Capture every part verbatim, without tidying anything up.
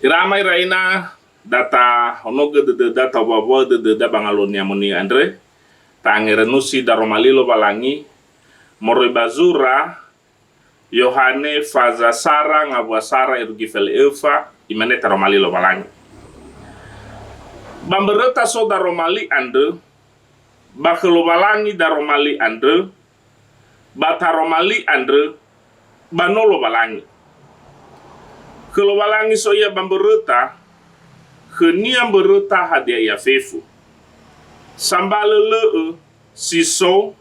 Ira ama ira ina, da tahonogö dödöda, ta'owuawua'ö dödöda ba Ngalö Ni'amoni'ö andrö, ta'angerenusi daroma li Lowalangi, moroi ba zura Yohane faza sara ngawua sara irugi felö öfa, imane taroma li Lowalangi. Ba mböröta so daroma li andrö, ba khö Lowalangi daroma li andrö, ba taroma li andrö, ba no Lowalangi. Khö Lowalangi so ia ba mböröta, khönia mböröta hadia ia fefu. Sambalö lö'ö si so,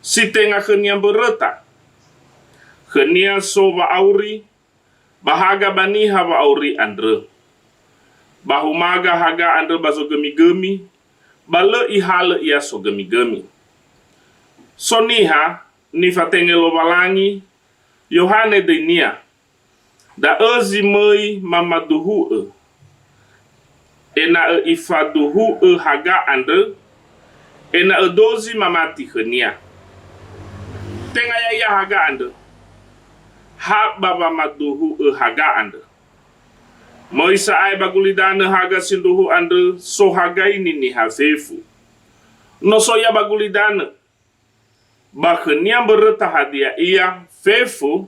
si tenga khönia mböröta. Khönia so wa'auri, ba haga ba niha wa'auri andrö. Ba humaga haga andrö ba zogömigömi, ba lö ihalö ia sogömigömi. So niha nifatenge Lowalangi, Yohane döinia, da'ö zi möi mamaduhu'ö, ena'ö ifaduhu'ö haga andrö, ena'ö dozi mamati khönia. Tenga ya'ia haga andrö, ha ba wamaduhu'ö haga andrö. Möi sa'ae ba gulidanö haga sindruhu andrö sohagaini niha fefu. No so ia ba gulidanö, ba khönia mböröta hadia ia fefu,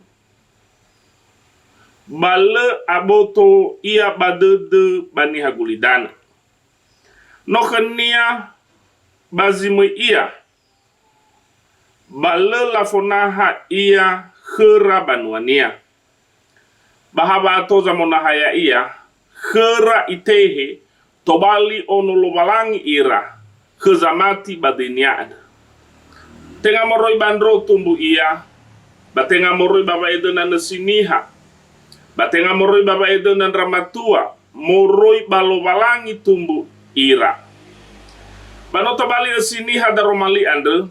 ba lö aboto ia ba dödö ba niha gulidanö. No khönia ba zi möi ia, ba lö lafonaha ia khöra banuania. Ba ha wa'ato zamonaha ya'ia, khöra itehe, tobali ono Lowalangi ira, khö zamati ba döinia andrö. Tenga moroi ba ndro tumbu ia, ba tenga moroi ba wa'edöna nösi niha, ba tenga moroi ba wa'edöna ndra matua, moroi ba Lowalangi tumbu ira. Ba no tobali ösi niha daroma li andrö,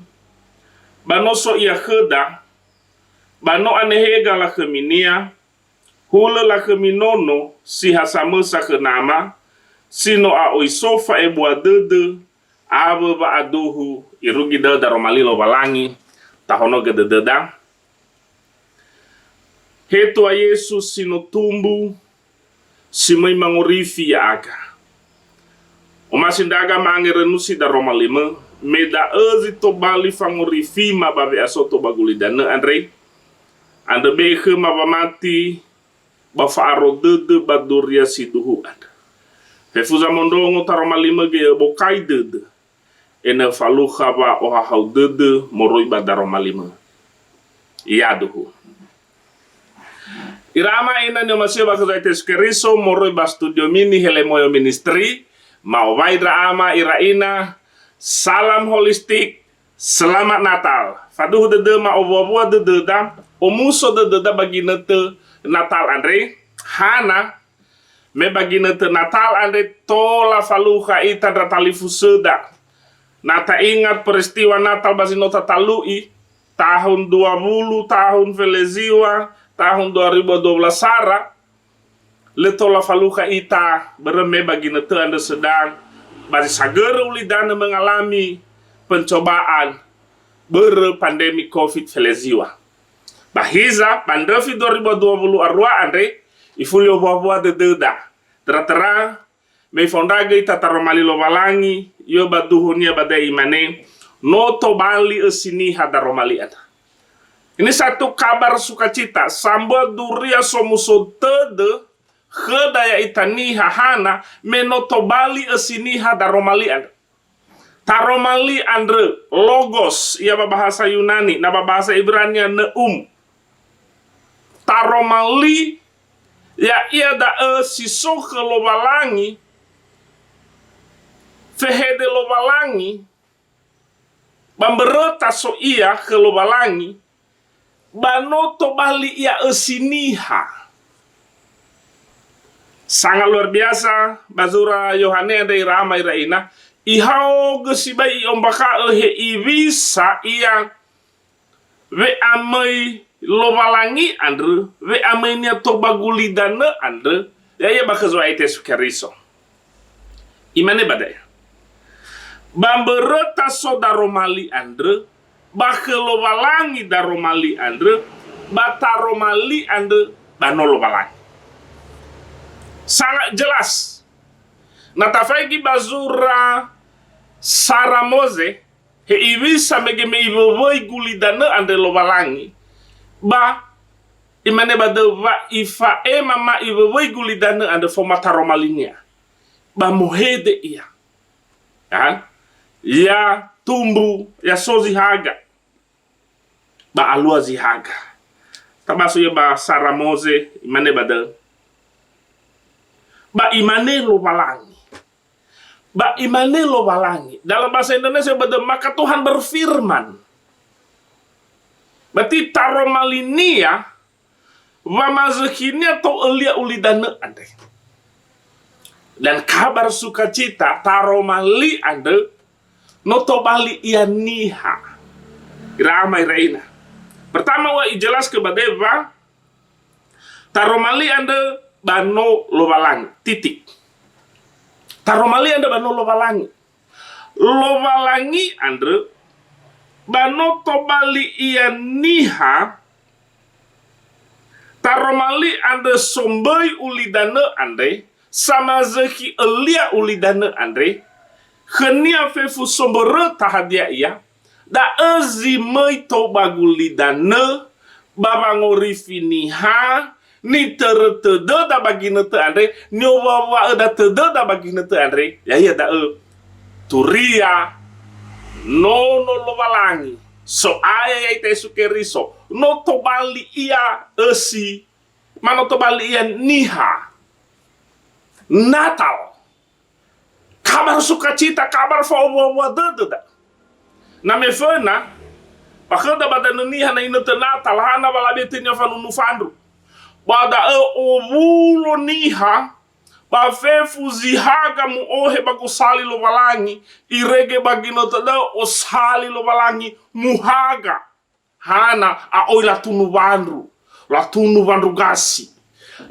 ba no so ia khöda, ba no anehega lakhöminia, hulö lakhömi nono si ha samösa khö nama, si no a'oi so fa'ebua dödö awö wa'aduhu irugi dödö daroma li Lowalangi, tahonogö dödöda. He Tua Yesu si no tumbu, si möi mangorifi ya'aga. Omasi ndra'aga ma'angerenusi daroma limö, me da'ö zi tobali fangorifima ba we'asoto ba gulidanö andre, andrö be'e khöma wamati ba fa'aro dödö ba duria siduhu andrö. Fefu zamondrongo taroma limö göi öbokai dödö, ena'ö falukha wa'ohahau dödö moroi ba daroma limö. Yaduhu. Ira ama ina ni'omasi'ö ba khö Yesu Keriso moroi ba studio mini Helemoyo Ministry, ma'owai ndra ama ira ina, salam holistik, selamat Natal. Faduhu dödöma owuawua dödöda, omuso dödöda ba ginötö Natal andre, hana, me ba ginötö Natal andre tola falukha ita ndra talifusöda. Na ta'ingat peristiwa Natal ba zi no tatalu'i, tahun dua puluh, tahun feleziwa, tahun dua ribu dua belas sara, lö tola falukha ita, börö me ba ginötö andrö sedang ba zi sagörö ulidanö mengalami pencobaan börö pandemi covid feleziwa. Ba hiza, ba ndröfi dua ribu dua puluh arua andre, ifuli owuawua dödöda. Töra-töra, me ifaondragö ita taroma li Lowalangi, yö ba duhunia ba da'e imane, no tobali ösi niha daroma li andrö. Ini satu kabar sukacita, sambua duria somuso tödö khöda ya'ita niha hana, me no tobali ösi niha daroma li andrö. Taroma li andrö, logos, ia ba bahasa Yunani, na ba bahasa Ibrania ne'um. Taroma li, ya'ia da'ö si so khö Lowalangi, fehede Lowalangi, ba mböröta so ia khö Lowalangi, ba no tobali ia ösi niha. Sangat luar biasa, ba zura Yohane andre ira ama ira ina, ihaogö sibai i'ombakha'ö hewisa ia we'amöi Lowalangi andrö, we'amöinia tou ba gulidanö andrö, ya'ia ba khö Zo'aya Yesu Keriso. Imane ba da'e, ba mböröta so daroma li andrö, ba khö Lowalangi daroma li andrö, ba taroma li andrö ba no Lowalangi. Sangat jelas. Na tafaigi ba zura Sara Moze, he iŵisa mege me iŵöwöi gulidanö andrö Lowalangi, ba imane ba döu wa ifa'ema ma iŵöwöi gulidanö andrö faoma taroma linia. Ba mohede ia. Ya. Ya tumbu, ya so zi haga. Ba alua zi haga. Tabaso ia ba Sara Moze, imane ba döu. Ba imane Lowalangi. Ba imane Lowalangi. Dalam bahasa Indonesia ba döu, maka Tuhan berfirman. Berarti taroma linia, wamazökhinia tou ölia ulidanö andre. Dan kabar sukacita taroma li andrö no tobali ia niha. Ira ama ira ina. Pertama wa ijelaskö ba döu wa taroma li andrö ba no Lowalangi. Titik. Taroma li andrö ba no Lowalangi. Lowalangi andrö ba no tobali ia niha, taroma li andrö somböi ulidanö andre, samazökhi ölia ulidanö andre, khönia fefu somböröta hadia ia, da'ö zi möi tou ba gulidanö, ba wangorifi niha, nitörö tödöda ba ginötö andre, niŵa'öda tödöda ba ginötö andre, ya'ia da'ö turia nono Lowalangi, So'aya ya'ita Yesu Keriso, no tobali ia ösi, ma no tobali ia niha. Natal. Kabar sukacita, kabar fa'owua-wua dödö da. Na me föna, ba khöda ba danö niha na inötö Natal, hana wa labe tönia fanunu fandru. Ba da'ö owulo niha, ba fefu zi haga mu'ohe ba gosali Lowalangi, irege ba ginötö da'ö osali Lowalangi muhaga. Hana, a'oi latunu wandru, latunu wandru gasi,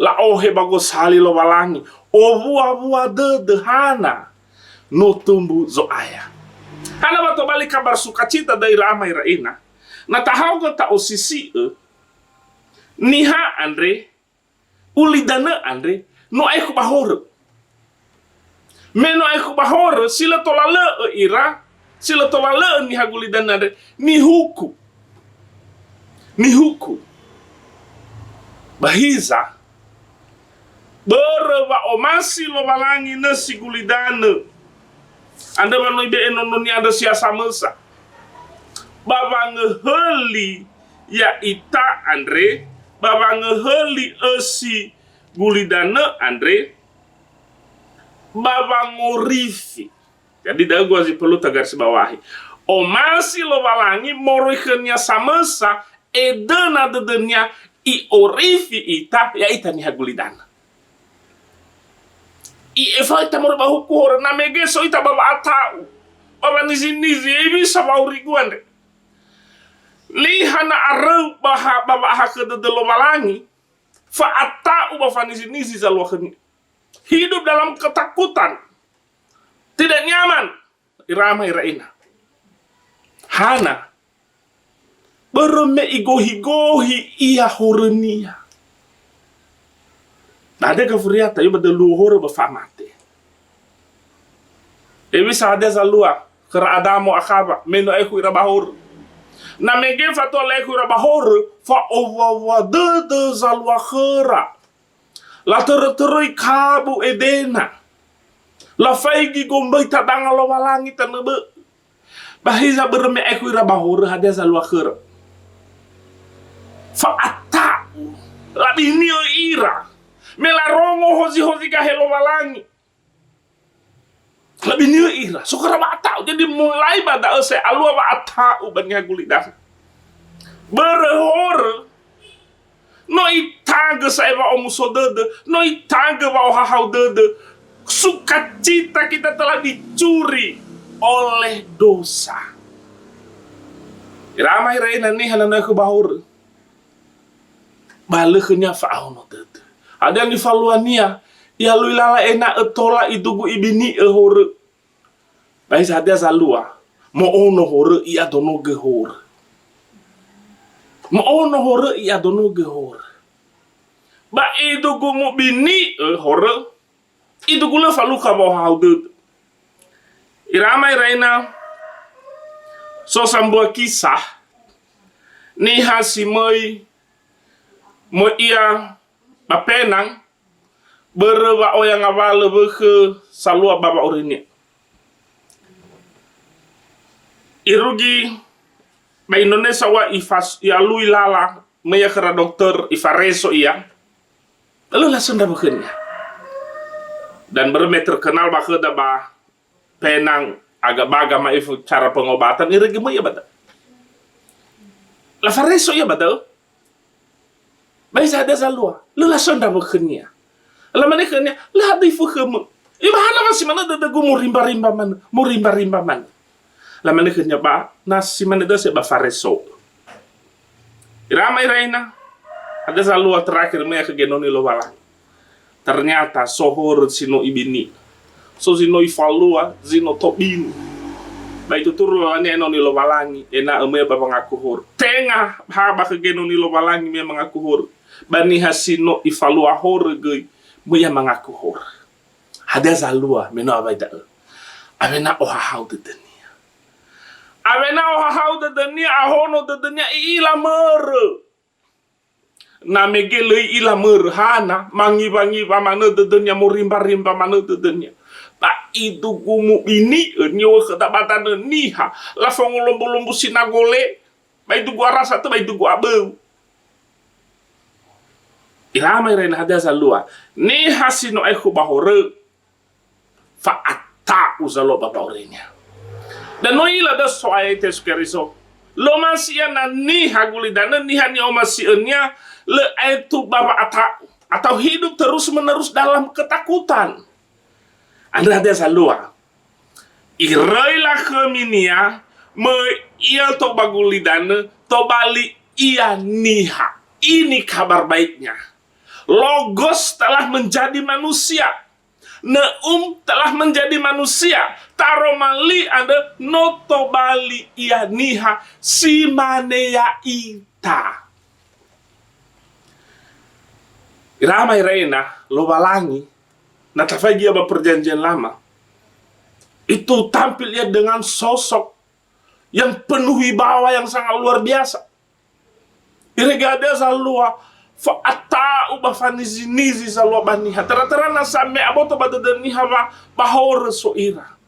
la'ohe ba gosali Lowalangi, owua-wua dödö hana, no tumbu Zo'aya. Hana wa tobali kabar sukacita da'ö ira ama ira ina, na tahaogö ta'osisi'ö, niha andre, ulidanö andre, no aekhu ba horö. Me no aekhu ba horö, si lö tola lö'ö ira, si lö tola lö'ö niha gulidanö andre, nihuku. Nihuku. Ba hiza, börö wa'omasi Lowalangi nösi gulidanö, andrö wa no ibe'e nononia andrö si ha samösa. Ba wangöhöli ya'ita andre, ba wangöhöli ösi gulidanö andre, ba wangorifi. Jadi, da'ö gua zi perlu tagaris bawahi. Omasi Lowalangi moroi khönia samösa, edöna dödönia, i'orifi ita, ya'ita niha gulidanö. I'efa'ö ita moroi ba huku horö, na mege so ita ba wa'ata'u, ba wanizi-nizi, hewisa wa'aurigu andre. Niha na aröu ba ha-, ba wa'ahakhö dödö Lowalangi, fa'ata'u ba fanizi-nizi zalua khönia. Hidup dalam ketakutan. Tidak nyaman. Ira ama ira ina. Hana. Börö me igohi-gohi ia horönia. Na hadia gafuriata, ia ba döluo horö ba fa'amate. Hewisa hadia zalua khöra Adamo Akhawa, me no aekhu ira ba horö. Na mege fatua la'aekhu ira ba horö, fa'owua-wua dödö zalua khöra. Latörö-töröi kabu Edena. Lafaigi gomböi tadanga Lowalangi tanö bö'ö. Ba hiza börö me aekhu ira ba horö hadia zalua khöra. Fa'ata'u. Labini'ö ira. Me larongo hozi-hozi gahe Lowalangi. Labini'ö ira, so khöra wa'ata'u. Jadi mulai ba da'ö sa'ae alua wa'ata'u ba niha gulidanö. Börö horö, no itagö sa'ae wa'omuso dödö, no itagö wa'ohahau dödö. Sukacita kita telah dicuri oleh dosa. Ira ama ira ina, niha na no aekhu ba horö. Ba lö khönia fa'aono dödö. Hadia nifaluania, i'alui lala ena'ö tola idugu ibini'ö horö. Ba hiza hadia zalua, mo'ono horö i'adonogö horö. Mo'ono horö i'adonogö horö. Ba idugu mubini'ö horö, idugu lö falukha wa'ohahau dödö. Ira ama ira ina, so sambua kisah, niha si möi, möi ia ba Penang, börö wa'oya ngawalö wökhö salua ba wa'aurinia. Irugi ba Indonesia wa ifas-, ialui lala, möi ia khöra dokter, ifareso ia. Lö lasöndra wökhönia. Dan börö me terkenal ba khöda ba Penang, aga baga ma'ifu cara pengobatan, irege möi ia ba da'ö. Lafareso ia ba da'ö. Ba heza hadia zalua, lö lasöndra wökhönia. Lamane khönia, "Lö hadia fökhömö." Ibaha na wa si manö dödögu, murimba-rimba manö, murimba-rimba manö. Lamane khönia, "Ba, na si manö da'ö, ba fareso." Ira ama ira ina, hadia zalua terakhir möi ia khö genoni Lowalangi. Ternyata so horö si no ibini. So zi no ifalua, zi no tobini. Ba ituturu lalania enoni Lowalangi, ena'ö möi ia ba wangaku horö. Tenga ha ba khö genoni Lowalangi möi ia mangaku horö. Ba niha si no ifalua horö göi, möi ia mangaku horö. Hadia zalua me no awai da'ö? Awena ohahau dödönia. Awena ohahau dödönia, ahono dödönia, i'ila mörö. Na mege lö i'ila mörö, hana, mangiwa-ngiwa manö dödönia, morimba-rimba manö dödönia. Ba idugu mubini'ö niŵa'ö khöda ba danö niha, lafongolombo-lombo sinagole, ba idugu arasa tö ba idugu aböu. Ira ama ira ina, hadia zalua, niha si no aekhu ba horö, fa'ata'u zalua ba wa'aurinia. Dan no i'ila da'ö So'aya ya'ita Yesu Keriso. Lö omasi ia na niha gulidanö, niha ni'omasi'önia, lö aetu ba wa'ata'u. Atau hidup terus-menerus dalam ketakutan. Andrö hadia zalua. Iröi lakhöminia, möi ia tou ba gulidanö, tobali ia niha. Ini kabar baiknya. Logos telah menjadi manusia. Neum telah menjadi manusia. Taroma li andrö no tobali ia niha, si mane ya'ita. Ira ama ira ina, Lowalangi, na tafaigi ia ba Perjanjian Lama, itu tampil ia dengan sosok yang penuh wibawa yang sangat luar biasa. Irege hadia zalua, fa'ata'u ba fanizi-nizi zalua ba niha. Tera-tera na sa me aboto ba dödö niha wa, ba horö so ira.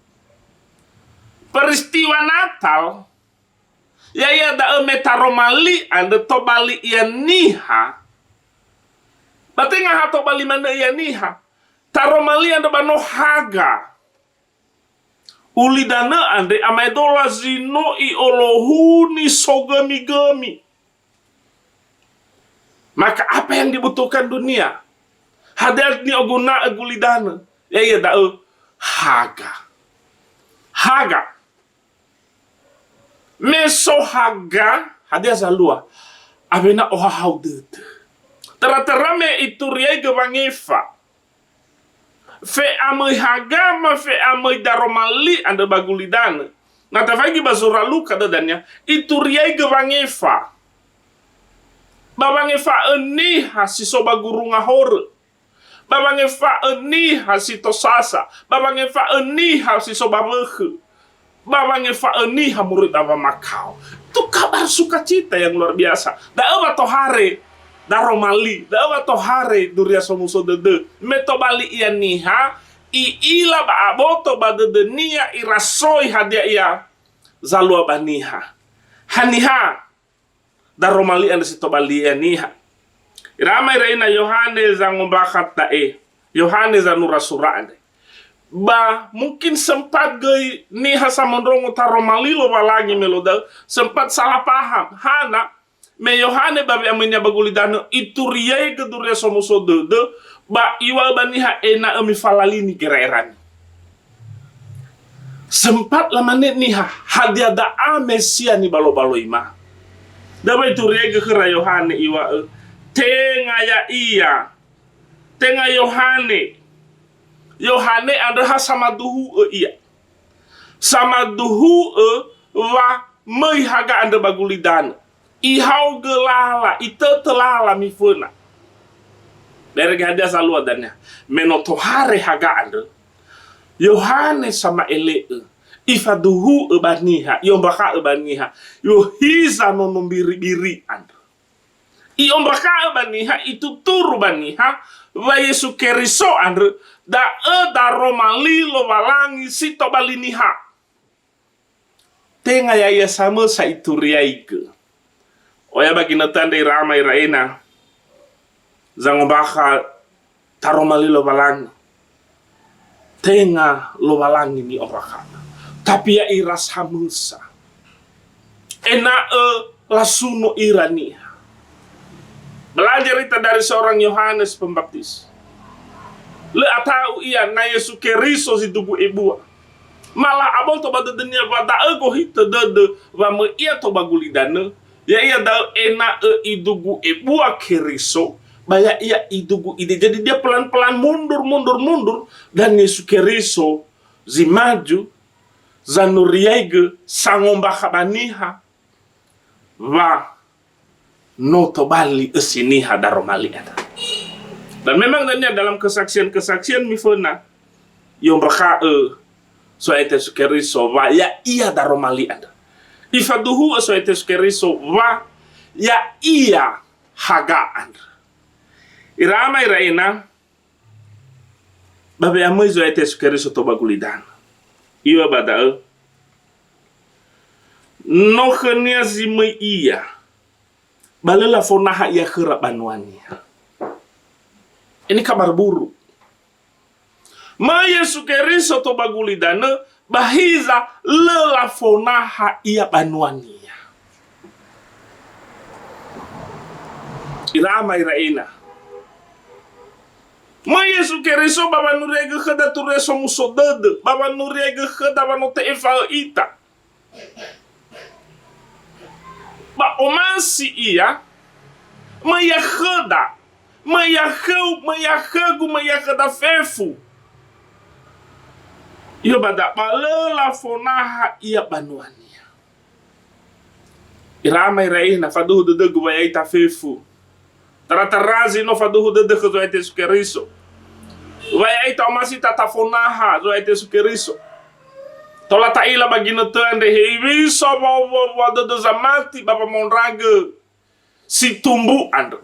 Peristiwa Natal, ya'ia da'ö me taroma li andrö tobali ia niha. Ba tenga ha tobali manö ia niha. Taroma li andrö ba no haga. Ulidanö andre amaedola zi no i'olohuni sogömi-gömi. Maka apa yang dibutuhkan dunia? Hadia ni'oguna'ö gulidanö? Ya'ia da'ö haga. Haga. Me so haga, hadia zalua? Awena ohahau dödö. Tera-tera me ituriaigö wangefa. Fe'amöi haga ma fe'amöi daroma li andrö ba gulidanö. Na tafaigi ba zura Luka dödönia, ituriaigö wangefa. Ba wangefa'ö niha si so ba gurunga horö. Ba wangefa'ö niha si tosasa. Ba wangefa'ö niha si so ba wökhö. Ba wangefa'ö niha moroi ba wamakao. Itu kabar sukacita yang luar biasa. Da'ö wa tohare daroma li, da'ö wa tohare Duria Somuso Dödö. Me tobali ia niha, i'ila ba aboto ba dödönia, irasoi hadia ia zalua ba niha. Haniha daroma li andrö si tobali ia niha? Ira ama ira ina, Yohane Zangombakha da'e, Yohane zanura sura andre. Ba mungkin sempat göi niha samondrongo taroma li Lowalangi me lo da'ö, sempat salah paham. Hana, me Yohane ba we'amöinia ba gulidanö, ituriaigö Duria Somuso Dödö, ba iŵa'ö ba niha ena'ö mifalalini gera'erami. Sempat lamane niha, "Hadia da'a Mesia nibalo-baloima?" Da'ö ituriaigö khöra Yohane iŵa'ö, "Tenga ya'ia, tenga Yohane." Yohane andrö ha samaduhu'ö ia. Samaduhu'ö wa möi haga andrö ba gulidanö. Ihaogö lala, itötö lala miföna. Ba irege hadia zalua dania? Me no tohare haga andrö, Yohane Sama'ele'ö ifaduhu'ö ba niha, i'ombakha'ö ba niha, i'ohiza nono mbiribiri andrö. I'ombakha'ö ba niha, ituturu ba niha, wa Yesu Keriso andrö, da'ö daroma li Lowalangi si tobali niha. Tenga ya'ia samösa ituriaigö. Oya ba ginötö andre ira ama ira ena, zangombakha taroma li Lowalangi. Tenga Lowalangi ni'ombakhana. Tapi ya'ira samösa. Ena'ö lasuno ira niha. Belajar ita dari seorang Yohanes Pembaptis. Lö ata'u ia na Yesu Keriso zi dugu ebua. Malah aboto ba dödönia wa da'ö gohitö dödö wa möi ia tou ba gulidanö, ya'ia da'ö ena'ö idugu ebua Keriso, ba ya'ia idugu ide. Jadi dia pelan-pelan mundur, mundur, mundur, dan Yesu Keriso zi maju, zanuriaigö, sangombakha ba niha, wa no tobali ösi niha daroma li andrö. Dan memang dania dalam kesaksian-kesaksian miföna, i'ombakha'ö So'aya Yesu Keriso wa ya'ia daroma li andrö. Ifaduhu'ö So'aya Yesu Keriso wa ya'ia haga andrö. Ira ama ira ena, ba we'amöi Zo'aya Yesu Keriso tou ba gulidanö. Iŵa'ö ba da'ö, no khönia zi möi ia, ba lö lafonaha ia khöra banuania. Ini kabar buruk. Möi Yesu Keriso tou ba gulidanö, ba hiza lö lafonaha ia banuania. Ira ama ira ena. Möi Yesu Keriso ba wanuriaigö khöda turia somuso dödö, ba wanuriaigö khöda wa no te'efa'ö ita. Ba omasi ia, möi ia khöda, möi ia khöu, möi ia khögu, möi ia khöda fefu. Iŵa'ö ba da'ö, ba lö lafonaha ia banuania. Ira ama ira ena, faduhu dödögu wa ya'ita fefu. Tara-tara zi no faduhu dödö khö Zo'aya Yesu Keriso. Wa ya'ita omasi ta tafonaha Zo'aya Yesu Keriso. Tola ta'ila ba ginötö andre hewisa wa, wa, wa dödö zamati ba wamaondragö si tumbu andrö.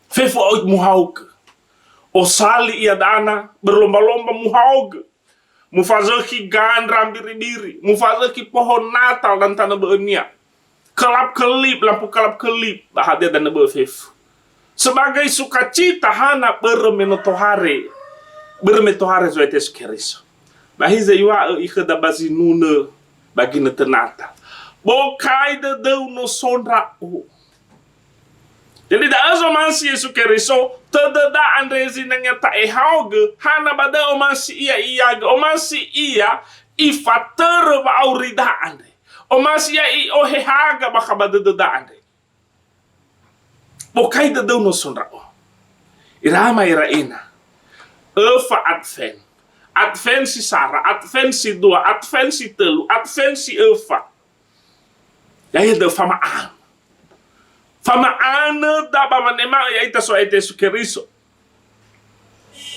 Fefu oi muhaogö. Osali ia dana, berlomba-lomba muhaogö. Mufazökhi gandra mbiri-biri, mufazökhi pohon Natal dan tanö bö'önia. Kelap-kelip, lampu kelap-kelip, ba hadia danö bö'ö fefu. Sebagai sukacita hana börö me no tohare, börö me tohare Zo'aya Yesu Keriso. Ba hiza iŵa'ö ikhöda ba zinunö ba ginötö Natal. Bokai dödöu no so ndra'o. Jadi da'ö zomasi Yesu Keriso, tödöda andre zinangea ta'ehaogö, hana ba da'ö omasi ia iagö, omasi ia ifatörö wa'aurida andre. Omasi ia i'ohe haga bakha ba dödöda andre. Bokai dödöu no so ndra'o. Ira ama ira ena. Öfa Advent. Advent si sara, Advent si dua, Advent si tölu, Advent si öfa. Ya'ia da'ö fama'anö. Fama'anö da ba wanema'ö ya'ita So'aya Yesu Keriso.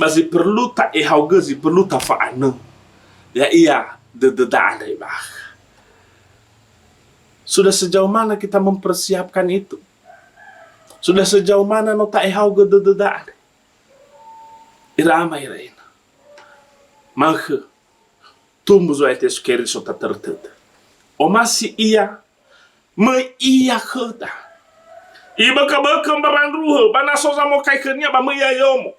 Ba zi perlu ta'ehaogö, zi perlu tafa'anö. Ya'ia dödöda andre bakha. Sudah sejauh mana kita mempersiapkan itu? Sudah sejauh mana no ta'ehaogö dödöda andre? Ira ama ira ena. Ma'ökhö. Tumbu Zo'aya Yesu Keriso tatörö tödö. Omasi ia, möi ia khöda. Ibökö-bökö mbawa ndruhö, ba na so zamokai khönia ba möi ia yomo.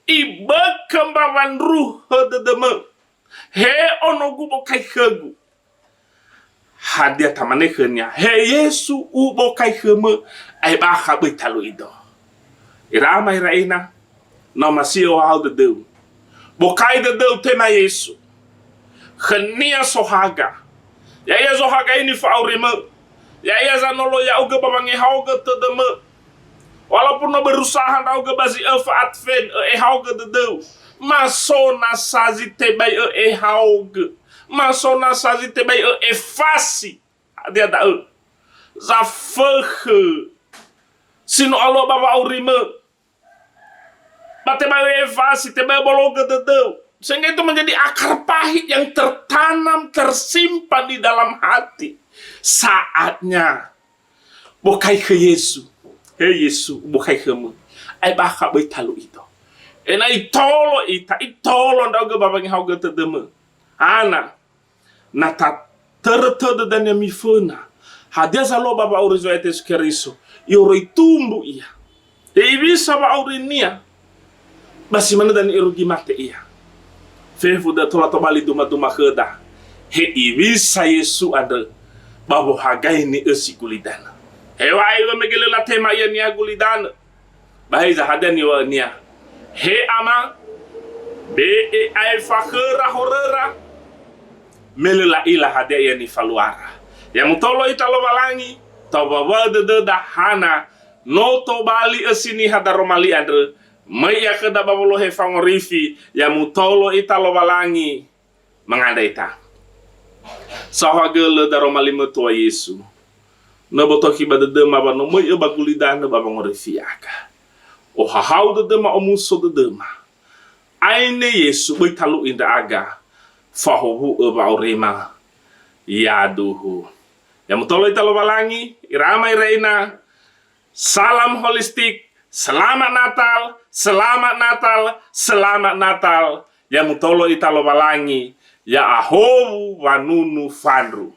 Ibökö mbawa ndruhö dödömö. He onogu, bokai khögu. Hadia tamane khönia? He Yesu, ubokai khömö, ae bakha böi taluido. Ira ama ira ena, no omasi ohahau dödöu. Bokai dödöu tema Yesu. Khönia so haga. Ya'ia zohagai nifa'aurimö. Ya'ia zanolo ya'ugö ba wangehaogö tödömö. Walaupun no berusaha ndra'ugö ba zi öfa Advent, ö'ehaogö dödöu. Ma so nasa zi tebai ö'ehaogö. Ma so nasa zi tebai ö'efasi. Hadia da'ö? Zafökhö. Si no alua ba wa'aurimö. Ba tebai efasi, tebai bologö dödöu. Sehingga itu menjadi akar pahit yang tertanam, tersimpan di dalam hati. Saatnya bokai khö Yesu. He Yesu, bokai khömö. Ai bakha böi talu ido. Ena'ö itolo ita, itolo ndra'ugö ba wangehaogö tödömö. Hana, na tatörö tödö dania miföna. Hadia zalua ba wa'auri Zo'aya Yesu Keriso? I'oroi tumbu ia. He iwisa wa'aurinia, ba si manö dania irugi mate ia. Fefu da tola tobali duma-duma khöda. He iwisa Yesu andrö, ba wohagai ni'ösi gulidanö. Heŵa'ae iŵa'ö mege lö latema ia niha gulidanö. Ba heza hadia niŵa'önia? He Ama, be'e aefa khöra horöra, me lö la'ila hadia ia nifaluara. Ya mutolo ita Lowalangi, tawawa'ö dödöda hana, no tobali ösi niha daroma li andrö, möi ia khöda ba wolohe fangorifi, ya mutolo ita Lowalangi, mangandrö ita. Saohagölö daroma li mötua Yesu. No botoki ba dödöma wa no möi'ö ba gulidanö ba wangorifi aga. Ohahau dödöma, omuso dödöma. Aine Yesu, böi talu'i ndra'aga, fahowu'ö wa'aurima. Yaduhu. Ya mutolo ita Lowalangi, ira ama ira ina. Salam holistik, selamat Natal, selamat Natal, selamat Natal. Ya mutolo ita Lowalangi, ya'ahowu wanunu fandru.